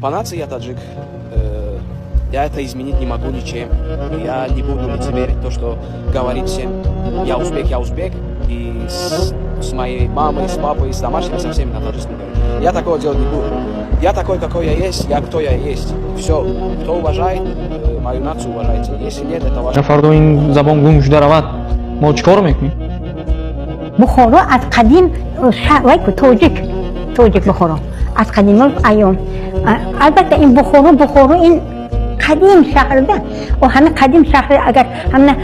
По нации я таджик. Я это изменить не могу ничем. Я не буду лицемерить то, что говорит всем: «Я узбек, я узбек». И с моей мамой, с папой, с домашними, со всеми на таджикском говорю. Я такого делать не буду. Я такой, какой я есть, я кто я есть. Все. Кто уважает мою нацию, уважайте. Если нет, это ваше. Фардо ин забон гум шуда равад, мо чӣ кор мекунем? Бухоро аз қадим вай ку тоҷик, тоҷик. Бухоро аз қадимул айём, албатта, ин Бухоро, Бухоро ин қадим шаҳрда. О, ҳами қадим шаҳр, агар ҳамна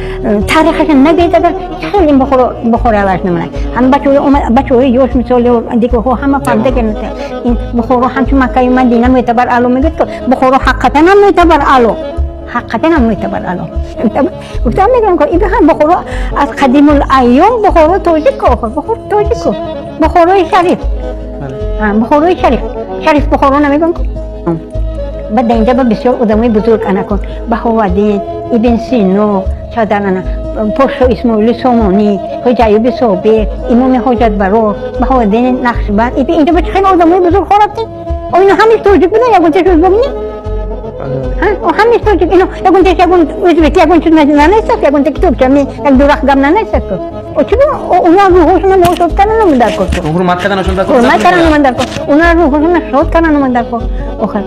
таърихаша нагӯед, агар хел ин Бухоро, Бухоро аваз намонад. Ҳама бачаҳои ёш, мисол, дигаҳо ҳама фаҳмида гирифта, ин Бухоро ҳамчун Маккаю Мадина мӯътабар аъло мегӯяд, ки Бухоро ҳақиқатан ҳам мӯътабар аъло, ҳақиқатан ҳам мӯътабар аъло. Гуфтам, мегӯям, ки ин ҳам Бухоро аз қадимул айём, Бухоро тоҷик, охир Бухоро тоҷику, Бухорои шариф, Бухорои шариф, шариф Бухоро намегӯям ку. Баъд дар инҷа ба бисёр одамои бузург, анакун Баҳоваддин Ибн Сино, чадар ана Подшо Исмоили Сомонӣ, Хоҷа Аюби Собир, Имоми Ҳоҷатбарор, Баҳоваддини Нақшбанд. Инҷа ба чӣ хеле одамои бузург хорафтем. О, ино ҳамиш тоҷик будан, ягон чиз узбек не, ҳамиш тоҷик. Ино ягон чиз, ягон узбек, ягон чиз нанависад, ягон китобча, як дурах гап нанависад ку. Чӣ уна рӯҳошона мо шод кардан дар кор? Ҳурмат карданашон дар Ҳурмат кардан дар кор, уна рӯҳошона шод кардан дар кор охир.